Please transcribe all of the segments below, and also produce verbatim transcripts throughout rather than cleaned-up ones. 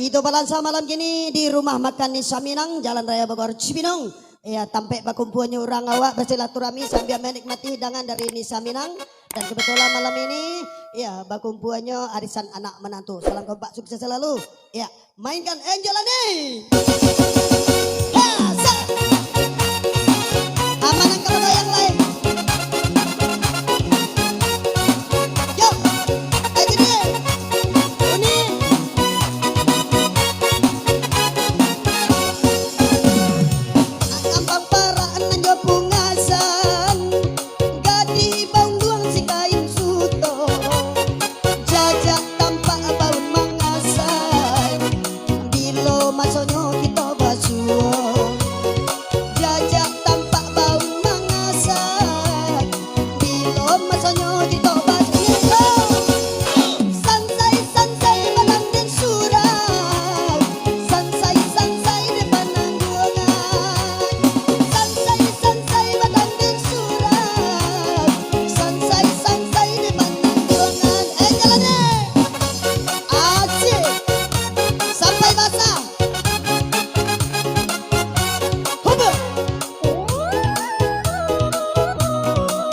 Itu balansa malam kini di Rumah Makan Nisa Minang, Jalan Raya Bogor, Cibinong. Ya, tampek bakumpuanyo urang awak basilaturahmi sambia manikmati hidangan dari Nisa Minang. Dan kebetulan malam ini, ya, bakumpuanyo arisan anak manantu. Salam kompak, sukses selalu. Ya, mainkan Angel Andi. Ya, sa-, aman angka bagoyang lai. Yo, ayo, Uni. Akan pamparak nan jo pungasan, gadih baunduang si kain suto, jajak tampak baun mangasan, bilo masonyo kito basuo. Jajak tampak baun mangasan, bilo masonyo kito basuo. Sansai-sansai batanding surau, sansai-sansai di panangguangan. Sansai-sansai batanding surau, sansai-sansai di panangguangan. Eh, jalan, eh. Asik. Sampai basah. Hoba.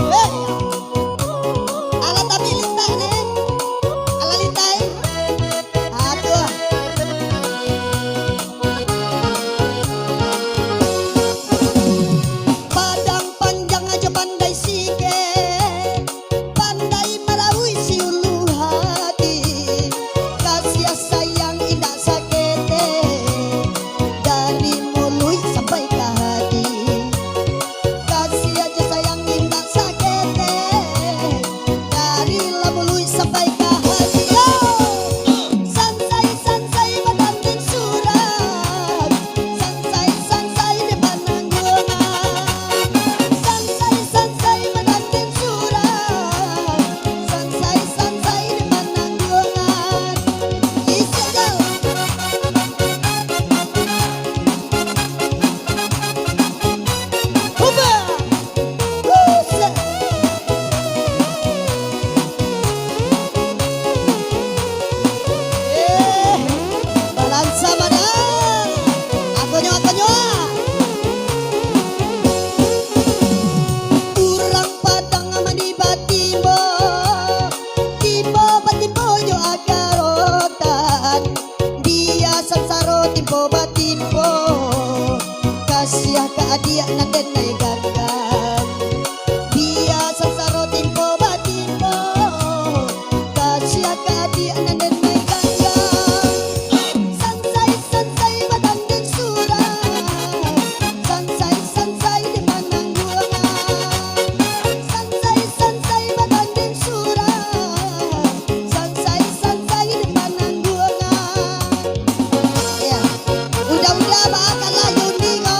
Hei. Alah tapi lintak ni. Alah lintak, eh. Aduh. Padang panjang ajo pandai sikek, pandai malauik si ulu hati, kasiah sayang indak saketek, dari muluik sampai ka hati. Kasiah jo sayang indak saketek, dari lah muluik sampai ka hati. Yo! Sansai-sansai batanding surau, sansai-sansai di panangguangan. Sansai-sansai batanding surau, sansai-sansai di panangguangan. Isi, go! Huba! Buset! Eh, balansa badan. Akonyo, akonyo, ah. Urang Padang mandi batimbo, timbo batimbo jo agarotan. Bia sansaro timpo batimpo, kasiah ka adiak nan den ai ganggam. Bia sansaro timpo batimpo, kasiah ka adiak nan den ai ganggam. Sansai-sansai batanding surau, sansai-sansai di panangguangan. Sansai-sansai batanding surau, sansai-sansai di panangguangan. Ya. Udah-udah baa kalah Yuni ko.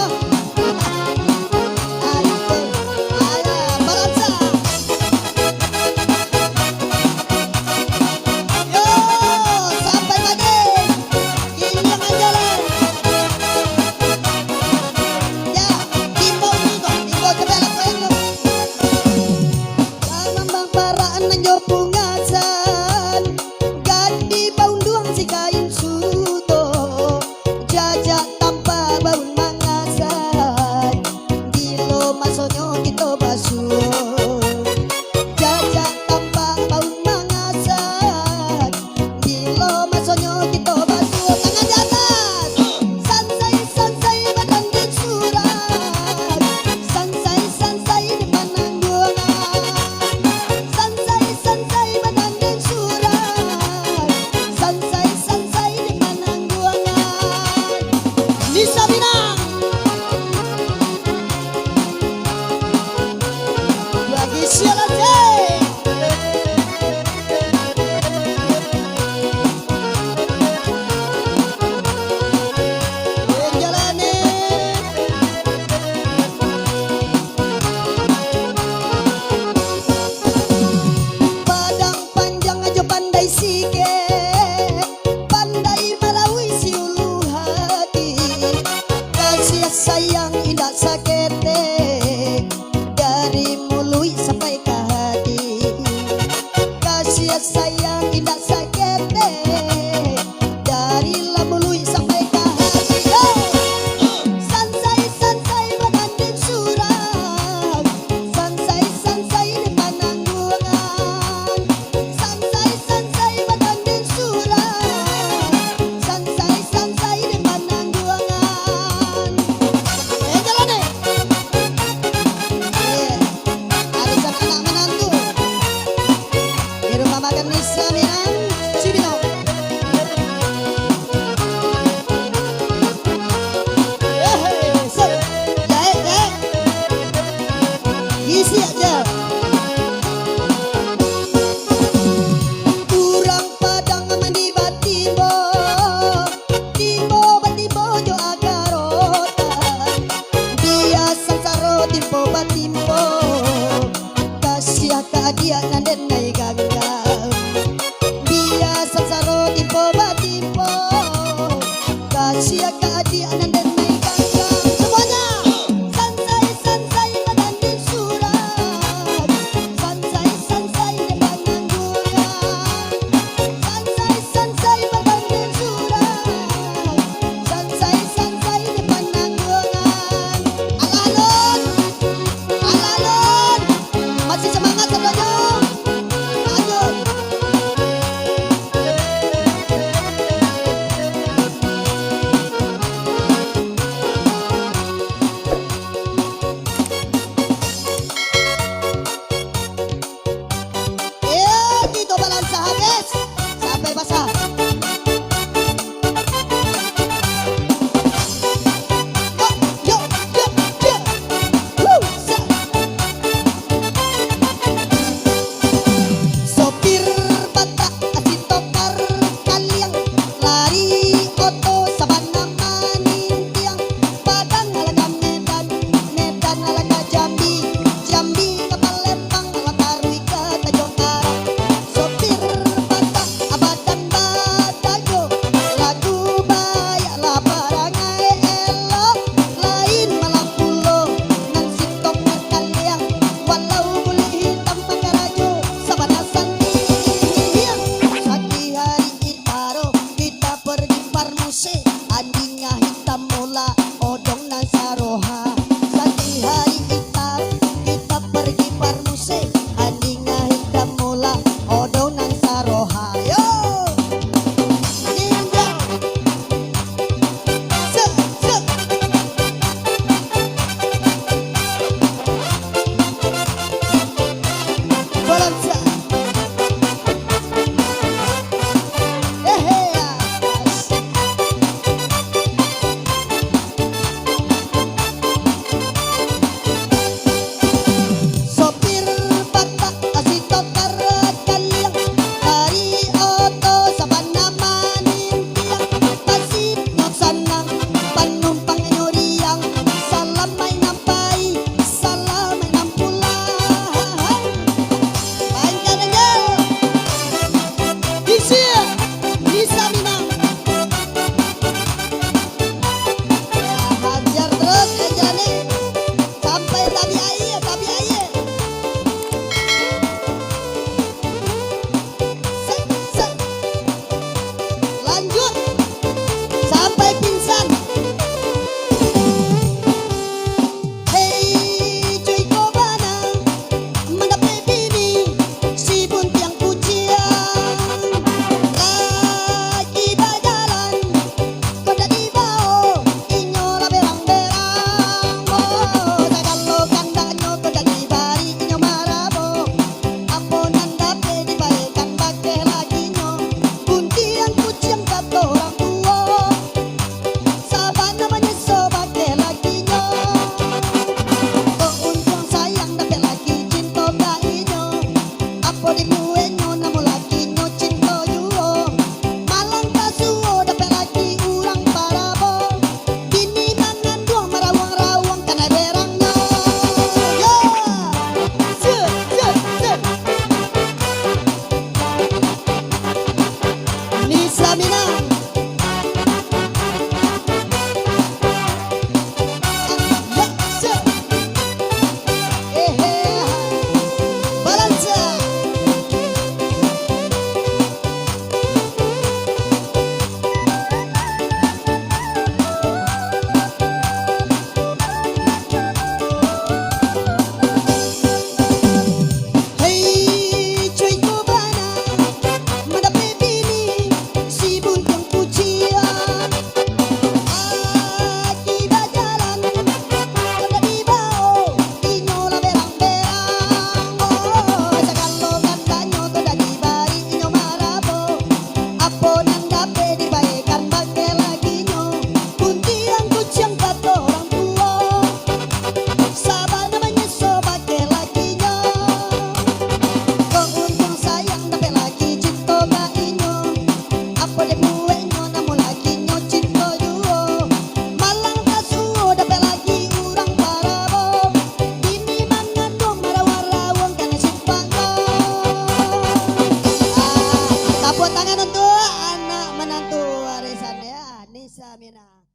Stamina.